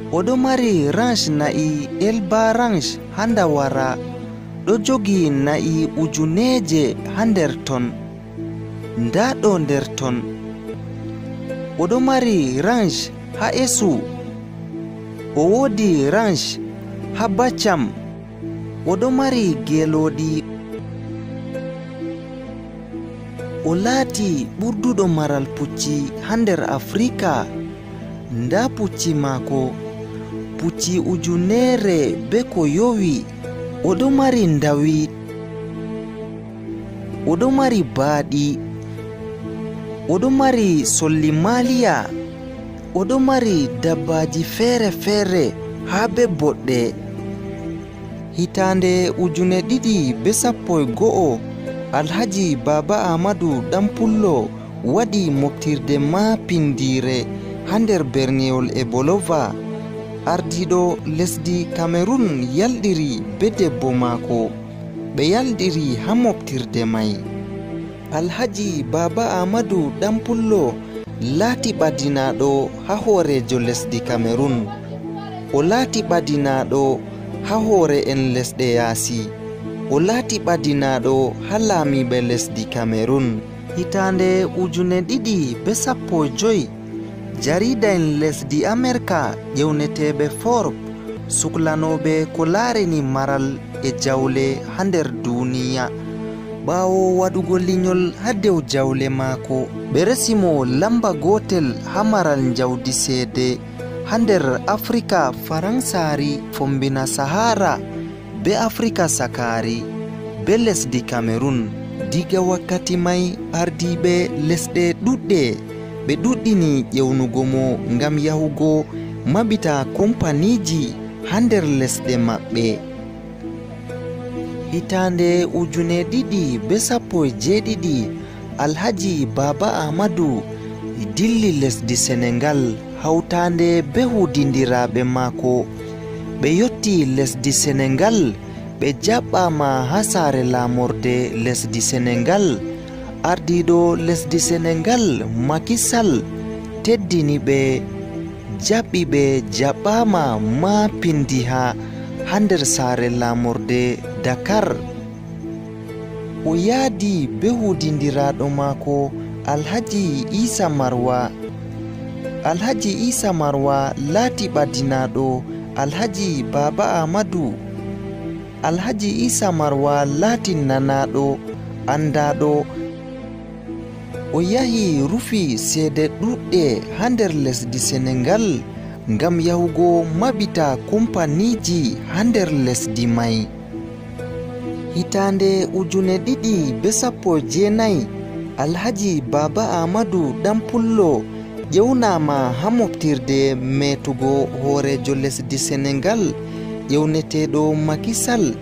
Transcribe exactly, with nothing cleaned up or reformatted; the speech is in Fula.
Oɗo mari ranch na'i Elba Ranch ha Ndawara. Ɗo jogi na'i ujuneeje ha nder ton. Nda ɗo nder ton. Oɗo mari ranch ha Esu. O wodi ranch ha Bacam. Oɗo mari geelooɗi. O laati ɓurduɗo maral pucci ha nder Afrika. Nda pucci maako, pucci ujuneere be ko yowi. Oɗo mari ndawi. Oɗo mari baaɗi. Oɗo mari solli maaliya. Oɗo mari dabbaaji feere-feere haa be boɗɗe. Hitaande ujune ɗiɗi be sappo e go'o, Alhaji Baaba Ahmadu Ɗanpullo waɗi moftirde maapindiire haa nder berniwol Ebolova. Ardiiɗo lesdi Kamerun yalɗiri be debbo maako. Ɓe yalɗiri haa moftirde may. Alhaji Baaba Ahmadu Ɗanpullo laati ɓadinaaɗo haa hooreejo lesdi Kamerun. O laati ɓadinaaɗo haa hoore'en lesɗe yaasi. O laati ɓadinaaɗo haa laamiiɓe lesdi Kamerun. Hitaande ujune ɗiɗi be sappo e joy, jariida'en lesdi Amerka ƴewneteeɓe Forbes suklanooɓe ko laarani maral e jawle haa nder duuniya. Ɓaawo waɗugo linyol haa dow jawle maako, ɓe resi mo lamba gootel haa maral njawdi ceede haa nder Afrika Faransaari fombina Sahara, be Afrika Sakaari, be lesdi Kamerun. Diga wakkati may, ardiiɓe lesɗe ɗuɗɗe ɓe ɗuɗɗini ƴewnugo mo ngam yahugo maɓɓita kompaniiji haa nder lesɗe maɓɓe. Hitaande ujune ɗiɗi be sappo e jeeɗiɗi, Alhaji Baaba Ahmadu dilli lesdi Senegal hawtaande be huudindiraaɓe maako. Ɓe yotti lesdi Senegal, ɓe jaɓɓaama haa saare laamorde lesdi Senegal. Ardiiɗo lesdi Senegal, Macky Sall, teddini ɓe, jaɓɓi ɓe jaɓɓaama maapindiha haa nder saare laamorde Dakar. O yaadi be huudindiraaɗo maako, Alhaji Isa Marwa. Alhaji Isa Marwa laati ɓadinaaɗo Alhaji Baaba Ahmadu. Alhaji Isa Marwa laati nanaaɗo, anndaaɗo. O yahi rufi ceede ɗuɗɗe haa nder lesdi Senegal ngam yahugo maɓɓita kompaniiji haa nder lesdi may. Hitaande ujune ɗiɗi be sappo e jeenayi, Alhaji Baaba Ahmadu Ɗanpullo ƴewnaama haa moftirde meetugo hooreejo lesdi Senegal, ƴewneteeɗo Macky Sall.